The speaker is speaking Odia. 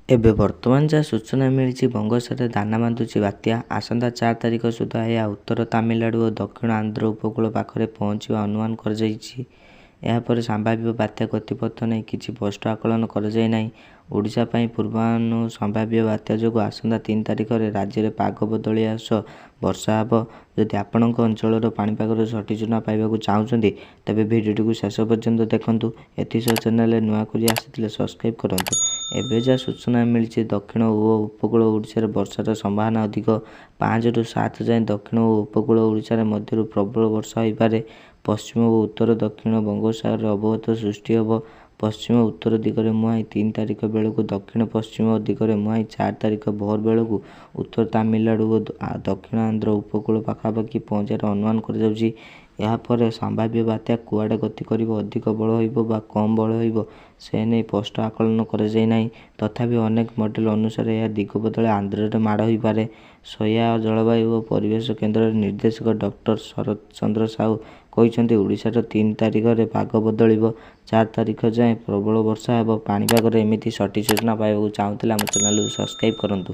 ଏବେ ବର୍ତ୍ତମାନ ଯାହା ସୂଚନା ମିଳିଛି, ବଙ୍ଗୋପସାଗରରେ ଦାନା ବାନ୍ଧୁଛି ବାତ୍ୟା। ଆସନ୍ତା 4 ତାରିଖ ସୁଦ୍ଧା ଏହା ଉତ୍ତର ତାମିଲନାଡୁ ଓ ଦକ୍ଷିଣ ଆନ୍ଧ୍ର ଉପକୂଳ ପାଖରେ ପହଞ୍ଚିବା ଅନୁମାନ କରାଯାଇଛି। ଏହାପରେ ସମ୍ଭାବ୍ୟ ବାତ୍ୟା ଗତିପଥ ନେଇ କିଛି ସ୍ପଷ୍ଟ ଆକଳନ କରାଯାଇ ନାହିଁ। ଓଡ଼ିଶା ପାଇଁ ପୂର୍ବାନୁ ସମ୍ଭାବ୍ୟ ବାତ୍ୟା ଯୋଗୁଁ ଆସନ୍ତା 3 ତାରିଖରେ ରାଜ୍ୟରେ ପାଗ ବଦଳିବା ସହ ବର୍ଷା ହେବ। ଯଦି ଆପଣଙ୍କ ଅଞ୍ଚଳର ପାଣିପାଗର ସଠିକ୍ ସୂଚନା ପାଇବାକୁ ଚାହୁଁଛନ୍ତି, ତେବେ ଭିଡ଼ିଓଟିକୁ ଶେଷ ପର୍ଯ୍ୟନ୍ତ ଦେଖନ୍ତୁ। ଏଥିସହ ଚ୍ୟାନେଲରେ ନୂଆ କରି ଆସିଥିଲେ ସବସ୍କ୍ରାଇବ୍ କରନ୍ତୁ। ଏବେ ଯାହା ସୂଚନା ମିଳିଛି, ଦକ୍ଷିଣ ଓ ଉପକୂଳ ଓଡ଼ିଶାରେ ବର୍ଷାର ସମ୍ଭାବନା ଅଧିକ। 5ରୁ 7 ଯାଏଁ ଦକ୍ଷିଣ ଓ ଉପକୂଳ ଓଡ଼ିଶାରେ ମଧ୍ୟରୁ ପ୍ରବଳ ବର୍ଷା ହୋଇପାରେ। ପଶ୍ଚିମ ଓ ଉତ୍ତର ଦକ୍ଷିଣ ବଙ୍ଗୋପସାଗରରେ ଅବପାତ ସୃଷ୍ଟି ହେବ। ପଶ୍ଚିମ ଉତ୍ତର ଦିଗରେ ମୁହାଁଇ 3 ତାରିଖ ବେଳକୁ ଦକ୍ଷିଣ ପଶ୍ଚିମ ଦିଗରେ ମୁହାଁଇ 4 ତାରିଖ ଭୋର ବେଳକୁ ଉତ୍ତର ତାମିଲନାଡୁ ଓ ଦକ୍ଷିଣ ଆନ୍ଧ୍ର ଉପକୂଳ ପାଖାପାଖି ପହଞ୍ଚିବାର ଅନୁମାନ କରାଯାଉଛି। ଏହାପରେ ସମ୍ଭାବ୍ୟ ବାତ୍ୟା କୁଆଡ଼େ ଗତି କରିବ, ଅଧିକ ବଳ ହେବ ବା କମ୍ ବଳ ହେବ, ସେ ନେଇ ସ୍ପଷ୍ଟ ଆକଳନ କରାଯାଇ ନାହିଁ। ତଥାପି ଅନେକ ମଡେଲ ଅନୁସାରେ ଏହା ଦିଗ ବଦଳାଇ ଆନ୍ଧ୍ରରେ ମାଡ଼ ହୋଇପାରେ। ସୋଆ ଜଳବାୟୁ ଓ ପରିବେଶ କେନ୍ଦ୍ରର ନିର୍ଦ୍ଦେଶକ ଡକ୍ଟର ଶରତ ଚନ୍ଦ୍ର ସାହୁ କହିଛନ୍ତି, ଓଡ଼ିଶାରେ 3 ତାରିଖରେ ପାଗ ବଦଳିବ। 4 ତାରିଖ ଯାଏଁ ପ୍ରବଳ ବର୍ଷା ହେବ। ପାଣିପାଗର ଏମିତି ସଠିକ୍ ସୂଚନା ପାଇବାକୁ ଚାହୁଁଥିଲେ ଆମ ଚ୍ୟାନେଲକୁ ସବସ୍କ୍ରାଇବ୍ କରନ୍ତୁ।